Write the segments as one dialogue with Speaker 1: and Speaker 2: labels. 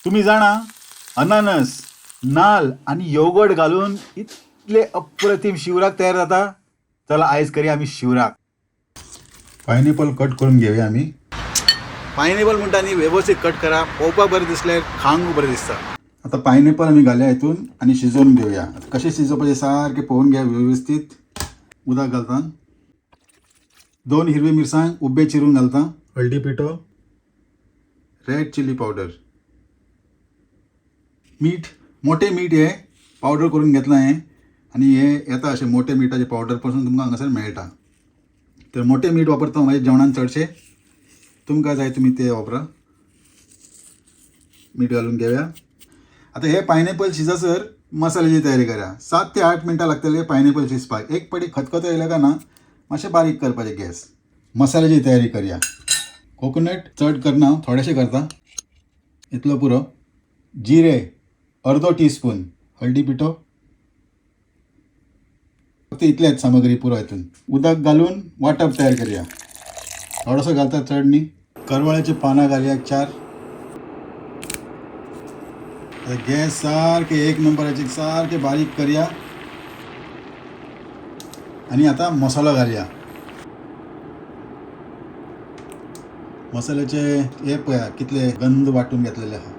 Speaker 1: तुमी जाणा अननस, नाल आनी योगर्ट घालून इतले अप्रतिम शिवराक तयार जाता. चला आयज करया आमी शिवराक. पायनएपल कट करून घेवया आमी. पायनएपल म्हणटा न्ही वेवस्थीत कट करा, पळोवपाक बरें दिसल्यार खावंक बरें दिसता. आतां पायनएपल आमी घालया हितून आनी शिजोवन घेवया. कशें शिजोवपाचें सारकें पळोवन घेया वेवस्थीत. उदक घालता, 2 हिरवी मिरसांग उबे चिरून घालता, हळदी पिठो, रेड चिली पावडर, मीठ, मोठे मीठ हे पावडर करून घेतलां हें आनी हे येता अशें मोठे मिठाचे पावडर पासून तुमकां हांगासर मेळटा. तर मोठे मीठ वापरता म्हाज्या जेवणान चडशें, तुमकां जाय तुमी ते वापरा. मीठ घालून घेवया. आतां हे पायनएपल शिजसर मसाल्याची तयारी करा. 7 ते 8 मिनटां लागतले पायनएपल शिजपाक. एक पडी खतखतो येयलो काय ना मातशें बारीक करपाचें गॅस. मसाल्याची तयारी करया. कोकोनट चड करना, थोडेशें करता, इतलो पुरो. जिरे अर्दो टीस्पून, हळदी पिठो, फक्त इतलेच सामग्री पुरो. हितून उदक घालून वांटप तयार करया. थोडोसो घालता, चड न्ही. करवळ्याची पानां घालया 4. गॅस सारके 1 नंबराचे सारके बारीक करया आनी आतां मसालो घालया. मसाल्याचे हे पळया कितले गंध वांटून घेतलेले आहा.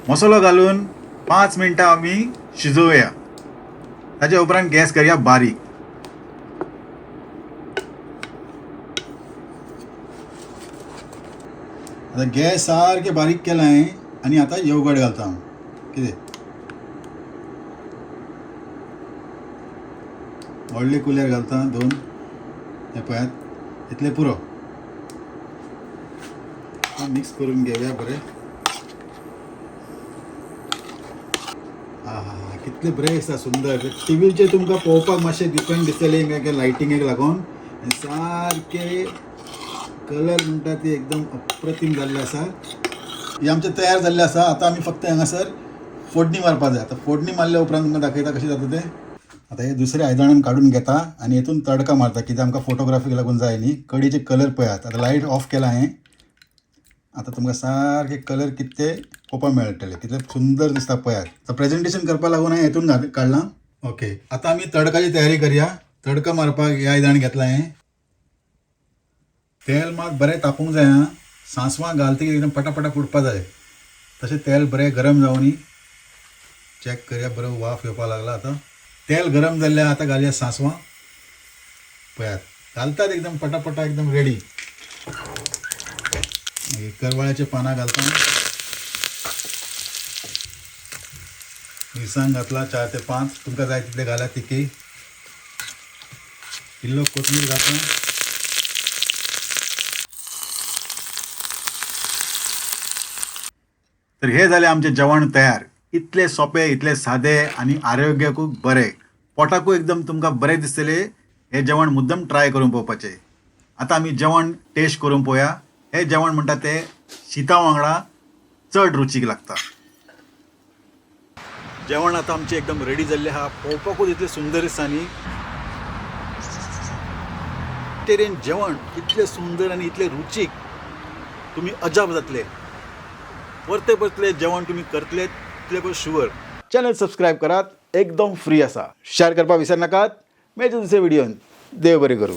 Speaker 1: मसालो घालून 5 मिनटां आमी शिजोवया. ताचे उपरांत गॅस करया बारीक. आतां गॅस सारके बारीक केला हांवें आनी आतां योगर्ट घालता हांव. कितें व्हडले कुलेर घालता 2, हे पळयात इतले पुरो. मिक्स करून घेवया बरें. आहा कितले बरें दिसता, सुंदर. टिवीचेर तुमकां पळोवपाक मातशें डिफरंट दिसतलें लायटिंगेक लागून. सारके कलर म्हणटा ते एकदम अप्रतिम जाल्ले आसा. हे आमचें तयार जाल्लें आसा. आतां आमी फक्त हांगासर फोडणी मारपाक जाय. आतां फोडणी मारल्या उपरांत तुमकां दाखयता कशें जाता तें. आतां हे दुसऱ्या आयदनान काडून घेता आनी हितून तडका मारता, कित्याक आमकां फोटोग्राफीक लागून जाय न्ही. कडीचे कलर पळयात. आतां लायट ऑफ केला हांवें. आतां तुमकां सारके कलर कितले पळोवपाक मेळटले, कितले सुंदर दिसता पळयात. आतां प्रेजेंटेशन करपाक लागून हांवें हितून काडलां. ओके, आतां आमी तडकाची तयारी करया. तडका मारपाक हें आयदन घेतलां हांवें. तेल मात बरें तापूंक जाय आं. सांसवां घालतकीर एकदम पटापटा फुटपा जाय. तशें तेल बरें गरम जावनी. चॅक करया, बरो वाफ येवपाक लागला. आतां तेल गरम जाल्लें, आतां घालया सांसवां. पळयात घालतात एकदम पटापटा, एकदम रेडी. मागीर करवळ्याचे पानां घालता, मिरसांग घातला 4 ते 5, तुमकां जाय तितले घाला तिखी. इल्लो कोथमीर घातला. तर हे जालें आमचें जेवण तयार. इतले सोंपे, इतले सादे आनी आरोग्याकूय बरें, पोटाकूय एकदम तुमकां बरें दिसतलें. हें जेवण मुद्दम ट्राय करून पळोवपाचें. आतां आमी जेवण टेस्ट करून पळोवया. हें जेवण म्हणटा तें शिता वांगडा चड रुचीक लागता. जेवण आतां आमचें एकदम रेडी जाल्लें आहा. पळोवपाकूच इतलें सुंदर दिसता न्ही. वेजिटेरियन जेवण इतलें सुंदर आनी इतलें रुचीक, तुमी अजाप जातले. परते परतले जेवण तुमी करतले तितले पण शुअर. चॅनल सबस्क्रायब करात, एकदम फ्री आसा. शेअर करपाक विसरनाकात. मेळचे दुसऱ्या व्हिडियोन. देव बरें करूं.